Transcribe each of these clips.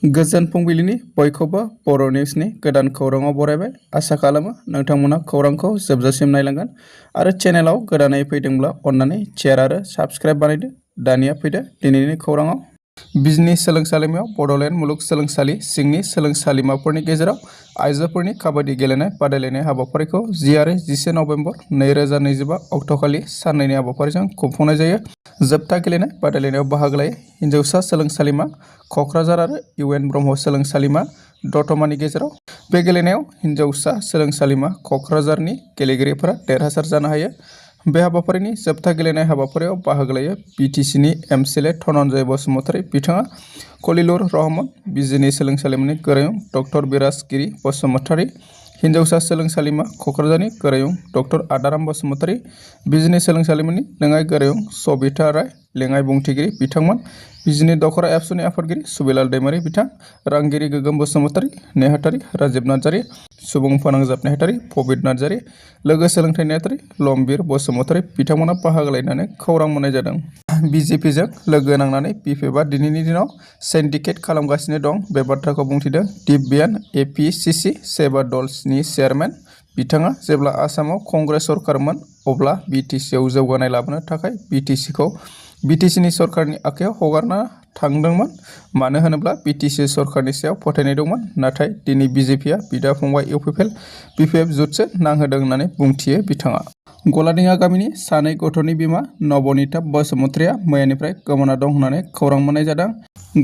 गोजोन फुंबिलिनि बयखौबो बर' निउसनि गोदान खौराङाव बरायबाय। आसा खालामो नोंथांमोना खौरांखौ जोबजासिम नायलांगोन आरो चेनेलाव गोदानै फैदोंब्ला अन्नानै शेयार आरो साबस्क्राइब बानायदो। दानिया फैदो दिनैनि खौराङाव। बिजनि सोलोंसालिमायाव बड'लेण्ड मुलुगसोलोंसालि सिंनि सोलोंसालिमाफोरनि गेजेराव आइजोफोरनि काबाड्डि गेलेनाय बादायलायनाय हाबाफारिखौ 10 आरो 11 नभेम्बर 2025 अक्ट'खालि साननैनि हाबाफारिजों खुंफुंनाय जायो। जोबथा गेलेनाय बादायलायनायाव बाहागो लायो हिन्जावसा सोलोंसालिमा क'क्राझार आरो UN ब्रह्म सोलोंसालिमा दतमानि गेजेराव। बे गेलेनायाव हिन्जावसा सोलोंसालिमा क'क्राझारनि गेलेगिरिफोरा देरहासार जानो हायो। बे हाबाफारिनि जोबथा गेलेनाय हाबाफारियाव बाहागो लायो BTCनि MCLA धनन्जय बसुमतारी बिथाङा खलिलुर रहमान, बिजनि सोलोंसालिमानि गोरायुं डक्टर बिराजगिरि बसुमतारी, हिन्जावसा सोलोंसालिमा क'क्राझारनि गोरायुं डक्टर आदाराम बसुमतारी, बिजनि सोलोंसालिमानि लेङाइ गोरायुं सबिता राय, लेङाइ बुंथिगिरि बिथांमोन बिजनि दख'रा एबसुनि आफादगिरि सुबिलाल दैमारि बिथां, रांगिरि गोगोम बसुमतारी, नेहाथारि राजिब नार्जारि, सुबुं फोनांजाब नेहाथारि पबित नार्जारि, लोगो सोलोंथाइ नेहाथारि लमबिर बसुमतारी बिथांमोना बाहागो लानानै खौरां मोननाय जादों। BJPजों लोगो नांनानै BPFआ दिनैनि दिनाव सिन्डिकेट खालामगासिनो दं बे बाथ्राखौ बुंथिदों दिब्यान APCC सेबा दलनि चेयारमेन बिथाङा जेब्ला आसामाव कंग्रेस सरकारमोन अब्ला BTCआव जौगानाय लाबोनो थाखाय BTCनि सरकारनि आखायाव हगारना थांदोंमोन। मानो होनोब्ला BTC सरकारनि सायाव फोथायनाय दंमोन। नाथाय दिनै BJPआ बिदा फंबाय BPF जुथसो नांहोदों होननानै बुंथियो बिथाङा। गलादिङा गामिनि सानै गथ'नि बिमा नभ'निता बसुमतारीया मैयानिफ्राय गोमाना दं होननानै खौरां मोननाय जादों।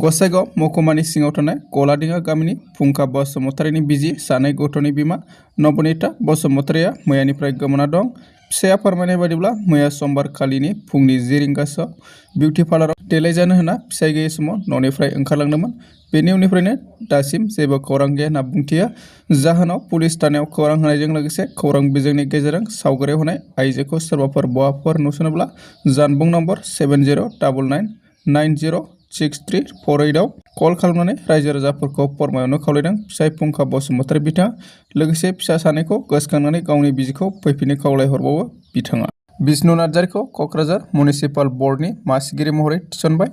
गसाइगाव महकुमानि सिङाव थानाय गलादिङा गामिनि फुंखा बसुमतारीनि बिसि सानै गथ'नि बिमा नभ'निता बसुमतारीया मैयानिफ्राय गोमाना दं। फिसाया फोरमायनाय बायदिब्ला मैया समबार खालिनि फुंनि 10 रिंगासोआव बिउटि पार्लाराव देलायजानो होना फिसाय गैयै समाव न'निफ्राय ओंखारलांदोंमोन। बेनि उननिफ्रायनो दासिम जेबो खौरां गैया होनना बुंथियो। जाहोनाव पुलिस थानायाव खौरां होनायजों लोगोसे खौरां बिजोंनि गेजेरजों सावगारि होनाय आइजोखौ सोरबाफोर बहाफोर नुसनोब्ला जानबुं नम्बर 7099906348 आव कल खालामनानै रायजो राजाफोरखौ फोरमायहरनो खावलायदों फिसाय फुंखा बसुमतारी बिथाङा। लोगोसे फिसा सानैखौ गोसोखांनानै गावनि बिसिखौ फैफिननो खावलायहरबावो बिथाङा। बिष्णु नार्जारिखौ क'क्राझार मिउनिसिपाल बर्डनि मासिगिरि महरै थिसनबाय।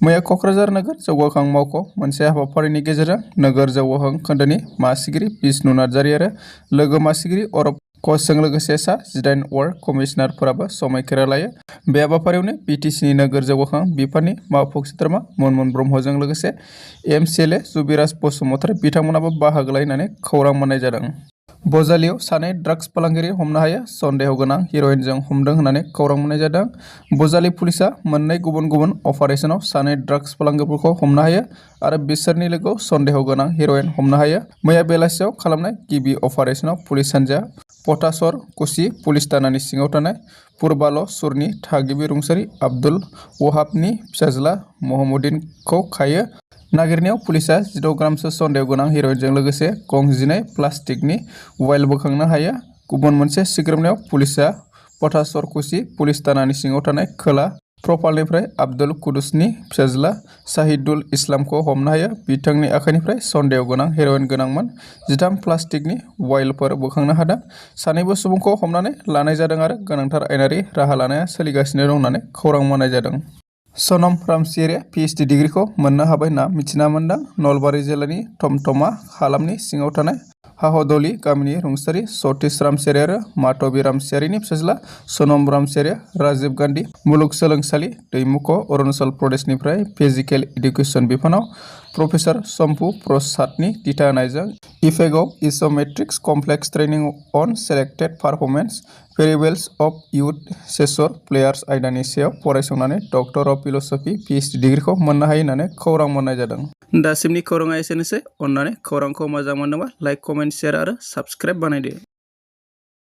मैया क'क्राझार नोगोर जौगाखां मावख' मोनसे हाबाफारिनि गेजेरजों नोगोर जौगाखां खोन्दोनि मासिगिरि बिष्णु नार्जारि आरो लोगो मासिगिरि अरब कचजों लोगोसे सा 18 वार्ड कमिसनारफोराबो समायखिरा लायो। बे हाबाफारियावनो BTCनि नोगोर जौगाखां बिफाननि मावफुं सोद्रोमा मुनमुन ब्रह्मजों लोगोसे MCLA जुबिराज बसुमतारी बिथांमोनाबो बाहागो लायो होननानै खौरां मोननाय जादों। बजालियाव सानै ड्राग्स फालांगिरि हमनो हायो सन्देह गोनां हिर'इनजों हमदों होननानै खौरां मोननाय जादों। बजालि पुलिसा मोननै गुबुन गुबुन अपारेशनाव सानै ड्राग्स फालांगिरिफोरखौ हमनो हायो आरो बिसोरनि लोगोआव सन्देह गोनां हिर'इन हमनो हायो। मैया बेलासियाव खालामनाय गिबि अपारेशनाव पुलिस हान्जाया पटासर कुसि पुलिस थानानि सिङाव थानाय पुरबाल सुरनि थागिबि रुंसारि आब्दुल वहाबनि फिसाज्ला महमुद्दिनखौ खायो। नागिरनायाव पुलिसा 16 ग्रामसो सन्देह गोनां हिर'इनजों लोगोसे गं 12 प्लास्टिकनि वाइल बोखांनो हायो। गुबुन मोनसे सिग्रोमनायाव पुलिसा पटासरकुसि पुलिस थानानि सिङाव थानाय खोला प्रफालनिफ्राय आब्दुल कुदुसनि फिसाज्ला साहिदुल इस्लामखौ हमनो हायो। बिथांनि आखाइनिफ्राय सन्देह गोनां हेर'इन गोनांमोन 13 प्लास्टिकनि वाइलफोर बोखांनो हादों। सानैबो सुबुंखौ हमनानै लानाय जादों आरो गोनांथार आयेनारि राहा लानाया सोलिगासिनो दं होननानै खौरां मोननाय जादों। सनम रामसियारिया PhD डिग्रीखौ मोननो हाबाय होनना मिथिना मोनदों। नलबारि जिल्लानि टमटमा हालामनि सिङाव थानाय हाहदली गामिनि रुंसारि सतीश रामसियारि आरो माधबी रामसियारिनि फिसाज्ला सनम रामसियारिया राजीव गान्धी मुलुगसोलोंसालि दैमुख अरुणाचल प्रदेशनिफ्राय फिजिकेल इडुकेसन बिफानाव प्रफेसार शम्पु प्रसादनि दिथा होनायजों effect of isometrics complex training on selected performance variables of youth soccer players आयदानि सायाव फरायसंनानै डक्टर अफ फिलसफि PhD डिग्रीखौ मोननो हायो होननानै खौरां मोननाय जादों। दासिमनि खौराङा एसेनोसै। अन्नानै खौरांखौ मोजां मोनोबा लाइक, कमेन्ट, शेयार आरो साबस्क्राइब बानायदो।